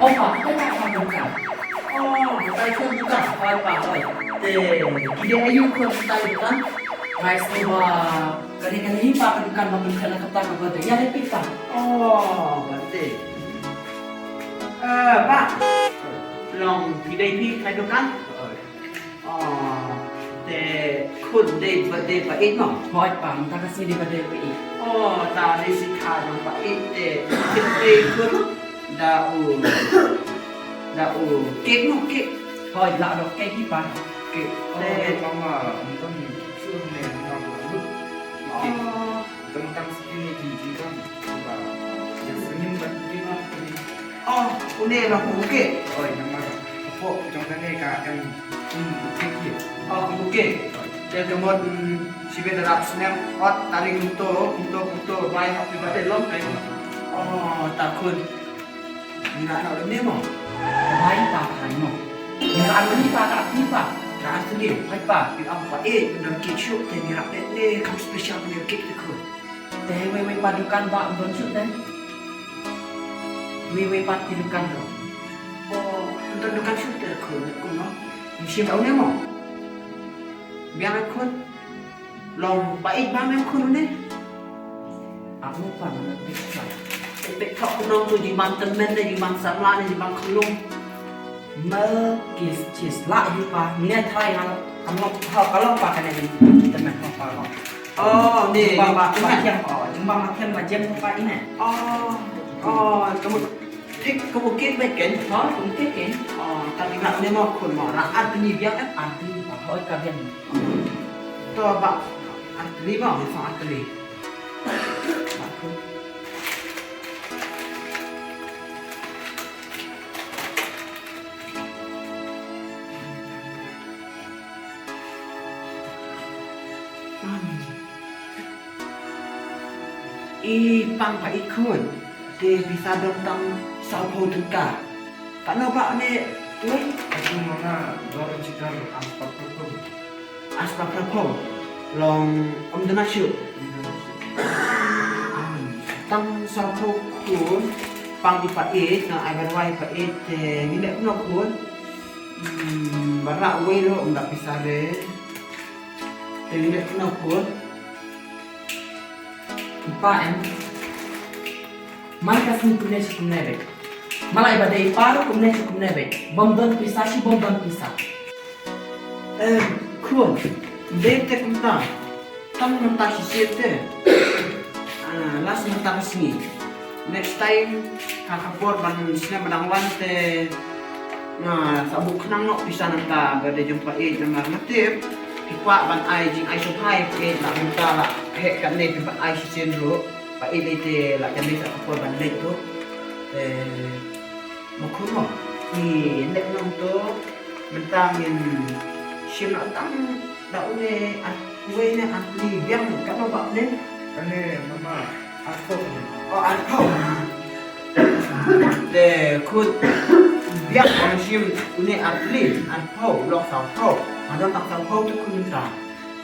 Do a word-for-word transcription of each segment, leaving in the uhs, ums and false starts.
Oh, pa, kita ka dukan. Oh, kita ka dukan. Hoi, pa, hoi. Te, ki dei aïu khun kita ka dukan? Ngai sngew ba kane kane hi pa ka dukan ba pynkhana kata ka ba dei. Ïa dei phi pa. Oh, ba dei. Eh, pa. Long phi dei phi ka dukan? Oh, te khun dei ba dei ba it mo. Hoi pa, mynta ka sngi dei ba dei ba it. Oh, ta dei shi kha dong ba it te. Te dei khun da u da u kek mo kek. Hoi la dok kek hi pa. Kek. Te mama, ym don shuh ne mama lut. Oh. Tang tang skin ni di di kan. Ba ya senyum kan di kan. Oh, une la hu ke. Oi, namar hapoh jong kane ka em, hmm, u kek hi. Oh, u kek. Oi. Te ka mut, hmm, shibit da rap snap ot tari kumto kumto kumto bai hap pi bate long kai. Oh, ta khun. Ngi la noh da ne mo. Bai pa kai mo. Ngi la noh ni pa ka ni pa. Ka ni pa. Bai pa. Ngi am pa eh, ngi dang kek shuh te ngi la pet ne kam special ne kek te khun. Te wei wei pat dukan ba don shuh te. Wei wei pat ki dukan to. Oh, don dukan shuh te ko ko no. Ngi shim au ne mo. Biang khun. Long ba ik ba men khun ne. Aku pa na pek pa. Pek thok nong tu jiman temen ne jiman samla ne jiman khulung. Mel kis chis la hi pa ne thai ngal kam lok ha ka lok pa kane ni temen pa pa lok. Oh, ni, jingba ni, ma, ma thiam, oh, jingba ma thiam ma jem pa ine. Oh, oh, kamu thik kamu kit bek ken? Ha, kamu kit ken? Oh, tapi nak ni mau kun mau rak arti ni biang eh? Arti pa hoi ka biang. To ba arti ni mau ni sang arti ni. Ba kun. I pang pa i khun. Te pisa dong tang saw phew tyngka. Kano ba ne tuai? Atu manga dor jikar am pa phew. Aspar phew phew. Long ym duna shuh. Tang saw phew khun. Pang i pa eit, nga ai ban wai pa eit te ngi leh kumno khun. Hmm, ba rah wei ruh ym da pisa re. Te ngi leh kumno khun. I pa em. Man ka sngi kumne shi kumne beit. Malai ba dei i pa ruh kumne shi kumne beit. Bym don pisa shi bym don pisa. Eh, khun, dei te kumta. Tang mynta shisien te. Ah, last mynta ka sngi. Next time, ha ka por ban snem ba dang wan te. Nga sa buh khnang noh pisa nangta ba dei jong pa eit namar nga tip. Phi kwah ban ai jingai sngewbha ïa pa eit la mynta la heh katne phi ban ai shisien ruh. Pa eit te la jan dei sa ka por ban leit ruh. Te ma khun mo. Ngi leh nangto. Mynta ngin shim noh tang da une ar uwei ne ar tylli biang katno ba une. Kane mama arphew. Oh, arphew. Te khun biang ong shim une ar tylli arphew long sawphew. Nga don tang sawphew te khun mynta.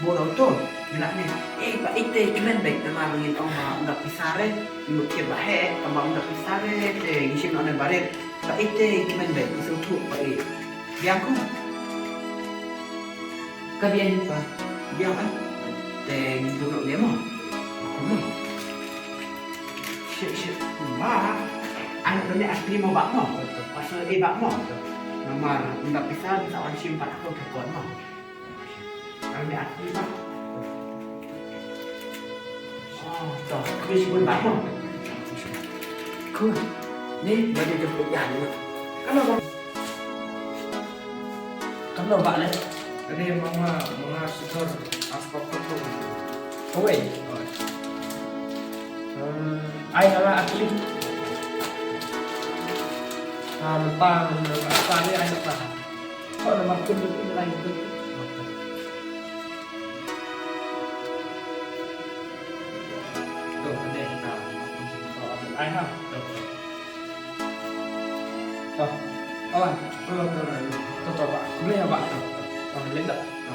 Bun ong to. Ngi la ne. Eh, pa eit te kmen beit namar ngin ong ba ym da pisa re. Ngi mut kiew ba heh tang ba ym da pisa re te ngi shim noh ne barit. Pa eit te kmen beit ngi sngewthuh pa eit. Biang khun. Ka biang hi pa. Biang eh. Te ngi buh noh ne mo. Khun mo. Shit, shit. Ba. Ai noh ne ar tylli mo ba mo. Pasal eh ba mo. Namar ym da pisa pisa wan shim pat ko te kon mo. Ai ne ar tylli ba. Oh, to, kris bun ba mo. Khun. Ni ba dei jong put yan mo. Kano ba? Kano ba le? Ade mama, mama sudor aspa photo. Oi. Oi. Hmm, ai hala akli. Ah, mentang, mentang ni ai mentang. Kok nama kun tu ni lain tu. Tu, ade, ah, ai ha. Tu. To. Awan. To, to, to, to. To, to, ba. Kumne ya, ba. To, to. To, leh dah. To.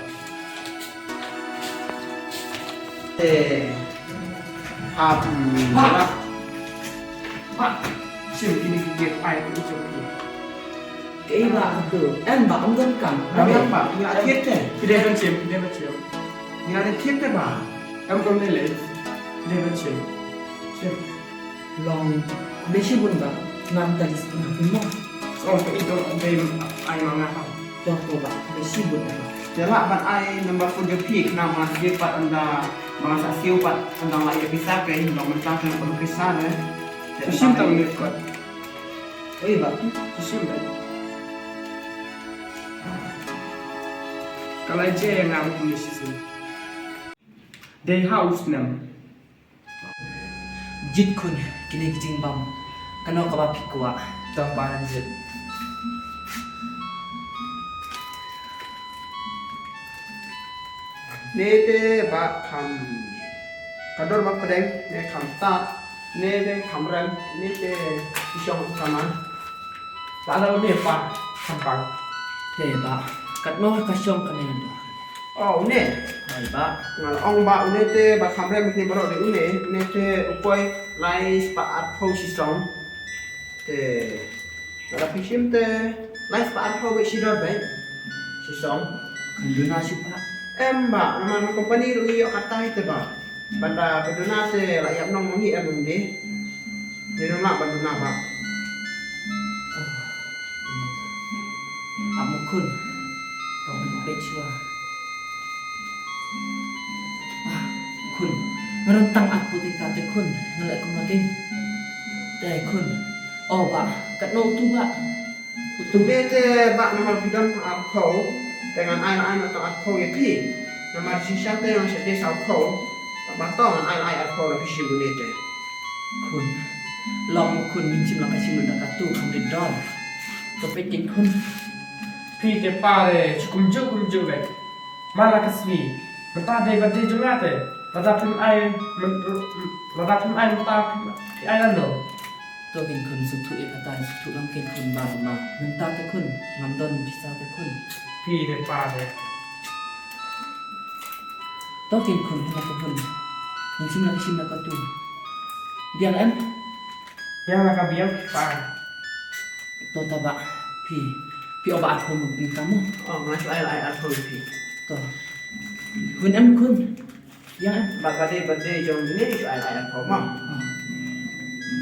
Eh. Hap. Ba. Ba. Shim kine ki gift ai phi jong phi. Kaei ba ka tu? Em ba, ym donkam. Em ba, ngi la thied te. Phi dei ban shim, phi dei ban shim. Ngi la thied te ba. Em dom dei lei. Phi dei ban shim. Shim. Long, khublei shibun ba. Ngam tang sngewthuh mo. Oh, to ito dei ai ma nga ha. To to ba, khublei shibun ba. Te lah ban ai number phone jong phi, khnang ba nga siew pat ynda, ba nga sa siew pat ynda nga la ïoh pisa, phi long mynta phi long pisa re. Te shim tang ne kot. Oi ba, shim ba. Ka la jia ïa nga ruh kumne shisien. Dei ha u snem. Jied khun, kine ki jingbam. Kano kaba phi kwah. To ba jied. Ne te ba kham. Ka dor ba pdeng, ne kham tad, ne te kham rem, ne te shong kham an. Lada une pa, kham pang. Te ba, katno ka shong kane ndo. Oh, une. Hai ba. Nga la ong ba une te ba kham rem ne baroh de une, une te u poi lai spah arphew shi song. Te lada phi shim te lai spah arphew bad shi dor bad shi song. Kan duna shi ba. Em ba, namar company ruh ïoh kata hi te ba. Bad ba duna te la ïap nong ma ngi em ym dei. Dei nang lah ban duna ba. Ap ma khun. Tang ban peit shuwa. Ah, khun. Nga don tang arphew tyngka te khun. Nga leh kumno kein. Te khun. Oh ba, katno utu ba? Utu be te ba namar phi don arphew. Te ngan ai la ai noh tang arphew ïa phi. Namar shisha te ngan shah te saw phew. Ba to ngan ai la ai arphew la phi shim une te. Khun. Long khun ngin shim la ka shim da katu kham rit dor. To peit kein khun. Phi te pa re, shu kumjuh kumjuh beit. Mar la ka sngi. Mynta dei birthday jong nga te. Lada phim ai, myn-, lada phim ai mynta phi ai lano. To kein khun, sngewthuh ïa kata, sngewthuh lang kein khun, ba, ba. Mynta te khun, ngam don pisa te khun. Phi te pa te. To kein khun, hynda ka hun. Ngin shim la ka shim la katu. Biang em? Biang la ka biang, pa. To ta ba, phi. Phi o ba arphew mo, phi ka mo. Oh, nga shu ai la ai arphew phi. To. Hun em khun. Biang em. Ba ka dei, ba dei jong ne shu ai la ai arphew mo. Oh.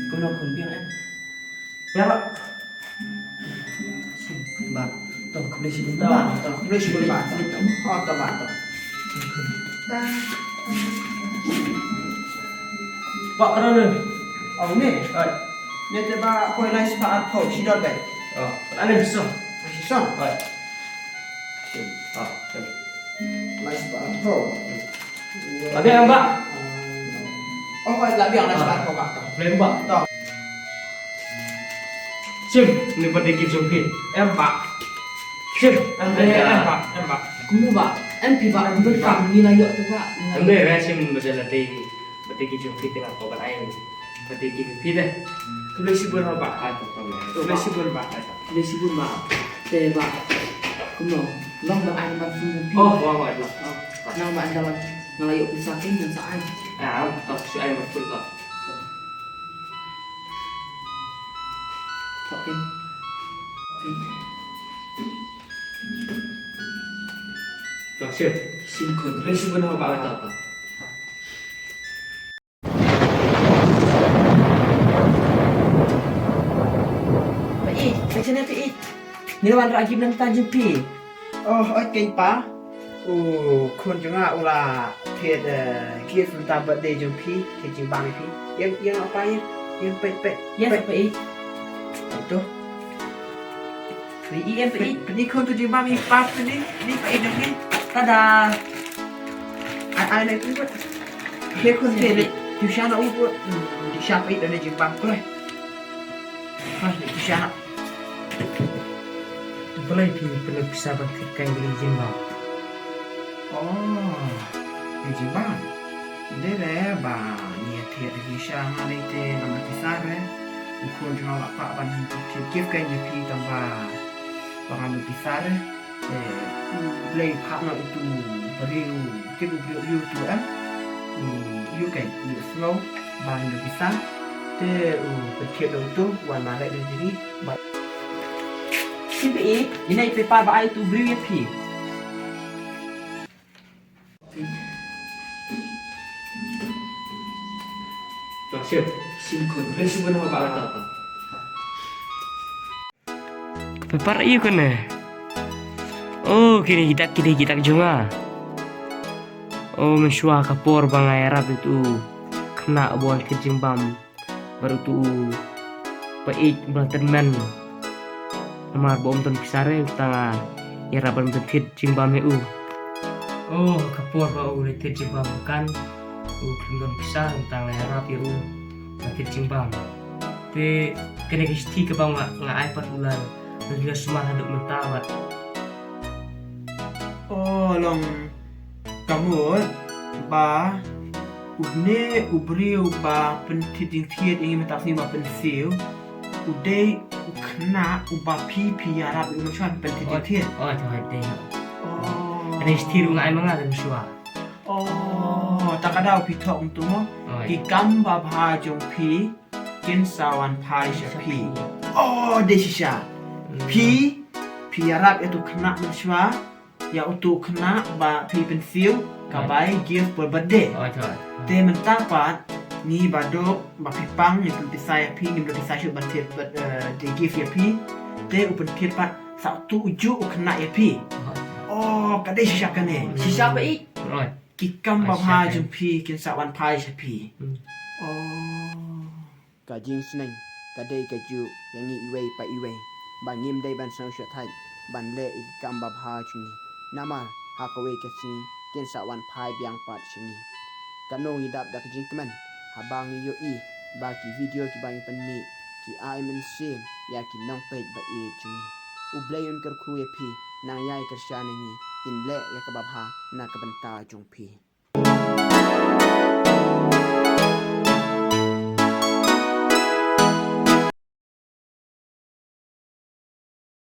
Kumno khun biang em? Biang la. Ba. To, khublei shibun ba. To, khublei shibun ba. Khublei shibun ba. Oh, to ba, to. Ba, kano ne? Oh, ne? Ai. Ne te ba, poi lai spah arphew, shi dor bad. Oh, ane shisong. Shisong? Ai. Ah, shisong. Lai spah arphew. La biang ba? Oh, la biang lai spah arphew ba. Khublei ba. To. Shim, ne birthday gift jong phi. Em ba. Shim, em, em, em ba, em ba. Kumno ba? Em phi ba, em ba kam ni la ïoh te ba. Em dei re shim ba dei la dei. Birthday gift jong phi te nga ko ban ai. Birthday gift phi te. Khublei shibun ba. Ah, to, to, to. Khublei shibun ba. Khublei shibun ba. Te ba. Kumno. Long ban ai ban phone jong phi. Oh, wa, wa, wa. Nang ba ai dalan. Nga la ïoh pisa kein ngan sa ai. Ah, to, shu ai ban phone to. To kein. To, shim. Shim khun. Khublei shibun ba. To, to. Peit, peit shane peit. Ngi la wan rah gift na bynta jong phi. Oh, oi kein pa. U khun jong nga u la thied, eh, gift na bynta birthday jong phi, ka jingbam ïa phi. Ïeng, ïeng apa ïeng. Ïeng peit, peit. Ïeng peit. To. Peit, ïeng peit. Peit, peit khun to jingbam ïa pa peit. Peit, peit. Tada. Ai, ai, ai, peit. He khun te ne, tu sha na u tu. Hmm, tu sha peit da ne jingbam kloi. Ha, ne tu sha na. Balei phi pynleit pisa ban thied kai ïa ka jingbam? Oh, ka jingbam. Dei re ba ngi ïa thied ïa ka sha nga lei te ngam da pisa re. U khun jong nga u la kwah ban thied gift kai ïa phi tang ba ba ngam da pisa re. Te u Blei phah noh ïa utu u briew, tip u briew ïa utu em. U ïu kai, ïu sngew ba ngam da pisa. Te u pynthied u tu wan mareh da jiri. Ba. Phi, phi, ine i paper ba ai tu briew ïa phi. Sip. Sim khun. Sim khun ba ta. Paper aiu kane? Oh, kine ki dak, kine ki dak jong nga. Oh, mynshuwa ka por ba nga ïarap ïa utu u khynnah ba wan thied jingbam bad utu u paieit ba la tymmen. Namar ba um don pisa re, te nga ïarap ban pynthied jingbam ïa u. Oh, ka por ba u la thied jingbam kan, u khlem don pisa, te nga ïarap ïa u ban thied jingbam. Te kane ka shithi kaba nga, nga ai pat u la, u la sumar haduh mynta bad. Oh, long ka mut ba une u briew ba pynthied jingthied ïa ngi mynta ka sngi ba pynsiew, u dei u khynnah uba phi, phi ïarap ïa u mynshuwa pynthied jingthied. Oh, to dei. Oh. Kane shithi ruh nga ai ma nga da mynshuwa. Oh, ta ka daw phi thoh kumtu mo. Oh, ki kam babha jong phi kin sa wan phai sha phi. Oh, dei shisha. Hmm. Phi, phi ïarap ïa utu u khynnah mynshuwa, ïa utu u khynnah ba phi pynsiew, ka bai gift for birthday. Oh, to. Te mynta pat ngi ba duk ba phi pang, ngi pynpisa ïa phi, ngi pynpisa shuh ban thied, eh, de gift ïa phi. Te u pynthied pat sa utu u juh u khynnah ïa phi. Oh, ka dei shisha kane. Shisha ba i. Ki kam babha jong phi kin sa wan phai sha phi. Hmm. Oh. Ka jingsneng ka dei kajuh ïa ngi iwei pa iwei, ba ngim dei ban sngewshoh thait ban leh ïa ki kam babha jong ngi. Namar ha kawei ka sngi kin sa wan phai biang pat sha ngi. Kano ngi dap da ka jingkmen haba ngi ïohi ba ki video kiba ngi pynmih ki ai mynsiem ïa ki nongpeit ba ïeit jong ngi. U Blei un kyrkhu ïa phi, nang ïai kyrshan ïa ngi, kin leh ïa ka babha na ka bynta jong phi.